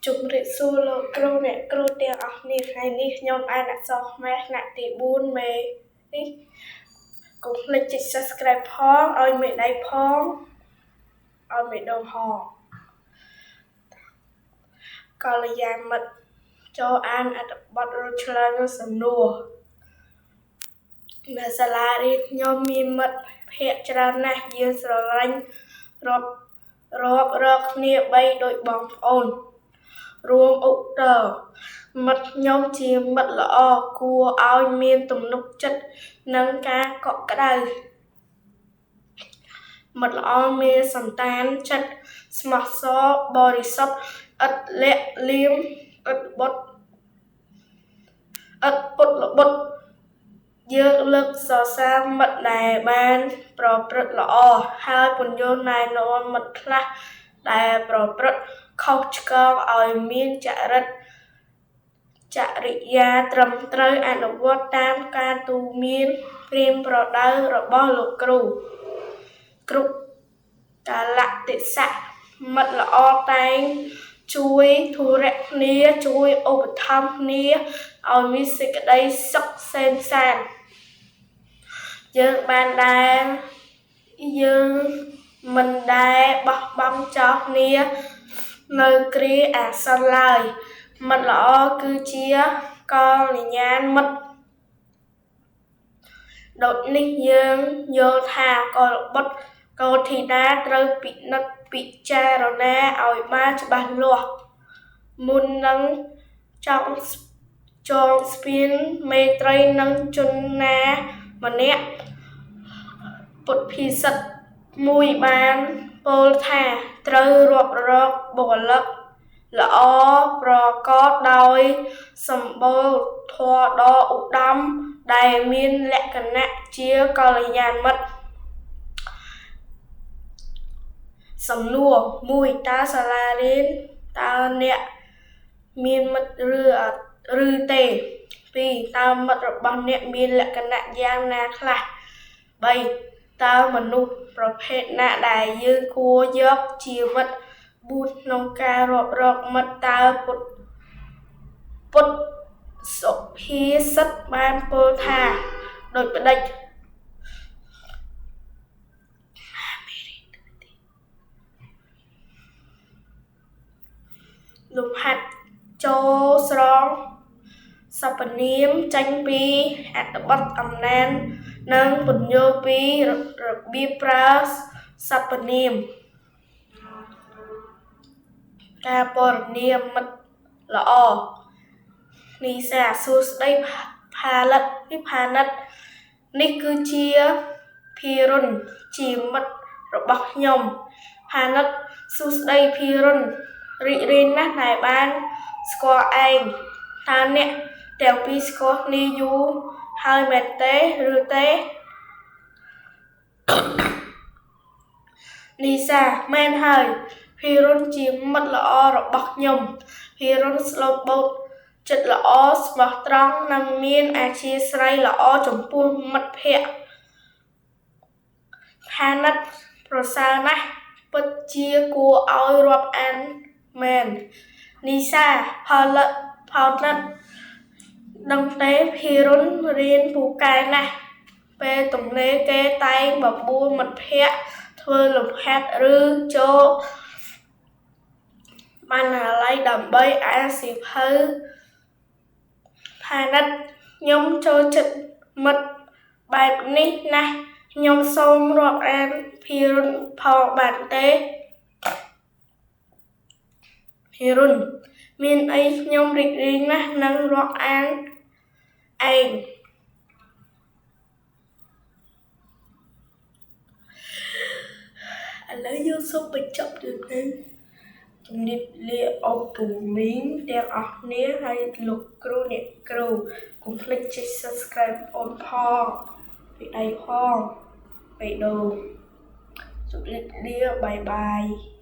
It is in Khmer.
ជំរាបសួរលោកគ្រូអ្នកគ្រូទាំងអស់គ្នាថ្ងៃនេះខ្ញុំអានអក្សរខ្មែរថ្នាក់ទី4មេនេះកុំភ្លេចចុច Subscribe ផងឲ្យមេដៃផងឲ្យមេដងផងកល្យាណមិត្តចូលអានអត្ថបទរួចឆ្លើយនឹងសំណួរនៅសាលារៀនខ្ញុំមានមិត្តភក្តិច្រើនណាស់យើងស្រឡាញ់រាប់រាប់រកគ្នាបីដូចបងប្អូនរួមឧត្តរមិត្តខ្ញុំជាមិត្តល្អគួរឲ្យមានទំនុកចិត្តនិងការកក់ក្ដៅមិត្តល្អមានសន្តានចិត្តស្មោះសរបរិសុទ្ធឥតលាក់លៀមឥតបុតឥតពុតល្បុតយើងលើកសរសើរមិត្តដែលបានប្រព្រឹត្តល្អហើយពន្យល់ណែនាំមិត្តខ្លះដែលប្រព្រឹត្តខុសឆ្គងឲ្យមានចរិតចរិយាត្រឹមត្រូវអនុវត្តតាមការទូន្មានប្រៀនប្រដៅរបស់លោកគ្រូគ្រប់កាលៈទេសៈមិត្តល្អតែងជួយធុរៈគ្នាជួយឧបត្ថម្ភគ្នាឲ្យមានសេចក្តីសុខសេនសានយើងបានដែលយើងមិនដែលបោះបង់ចោលគ្នានៅគ្រាអាសន្នឡើយមិត្តល្អគឺជាកល្យាណមិត្តដូចនេះយើងយល់ថាកុលបុត្រកុលធីតាត្រូវពិនិត្យពិចារណាឲ្យបានច្បាស់លាស់មុននឹងចង់ចងស្ពានមេត្រីនឹងជនណាម្នាក់ពុទ្ធភិសិទ្ធមួយបានពោលថាត្រូវរាប់រកបុគ្គលិកល្អប្រកបដោយសម្បុរធម៌ដ៏ឧត្តមដែលមានលក្ខណៈជាកល្យាណមិត្តសំណួរ1តើសាលារៀនតើអ្នកមានមិត្តឬទេ2តើមិត្តរបស់អ្នកមានលក្ខណៈយ៉ាងណាខ្លះ3តើមនុស្សប្រភេទណាដែលយើងគួរយកជាមិត្ត4ក្នុងការរាប់រកមិត្តតើពុទ្ធសុភាសិតបានពោលថាដូចម្ដេចលំហាត់ចូលស្រង់សព្វនាមចេញពីអត្ថបទអំណាននិងពន្យល់ពីរបៀបប្រើសព្វនាមការពណ៌នាមិត្តល្អនីសាសួស្តីផាលិតវិផានិតនេះគឺជាភិរុនជាមិត្តរបស់ខ្ញុំផានិតសួស្តីភិរុនរីករាយណាស់ដែលបានស្គាល់ឯងតើអ្នកទាំងពីរស្គាល់គ្នាយូរហើយមែនទេឬទេនីសាមែនហើយភិរុនជាមិត្តល្អរបស់ខ្ញុំភិរុនស្លូតបូតចិត្តល្អស្មោះត្រង់និងមានអធ្យាស្រ័យល្អចំពោះមិត្តភក្តិផានិតប្រសើរណាស់ពិតជាគួរឲ្យរាប់អានមែននីសាផលិតផលិតដឹងទេភិរុនរៀនពូកែណាស់ពេលទំនេរគេតែងបបួលមិត្តភក្តិធ្វើលំហាត់ឬចូលបណ្ណាល័យដើម្បីអានសៀវភៅផានិតខ្ញុំចូលចិត្តមិត្តបែបនេះណាស់ខ្ញុំសូមរាប់អានភិរុនផងបានទេភិរុនមានអីខ្ញុំរីករាយណាស់នឹងរាប់អានឯងឥឡូវយើងសូមបញ្ចប់រឿងនេះជំរាបលាអ៊ំពូមីងទាំងអស់គ្នាហើយលោកគ្រូអ្នកគ្រូកុំភ្លេចចុច Subscribe អូនផងពីដៃផងបេះដូងជម្រាបលាបាយបាយ។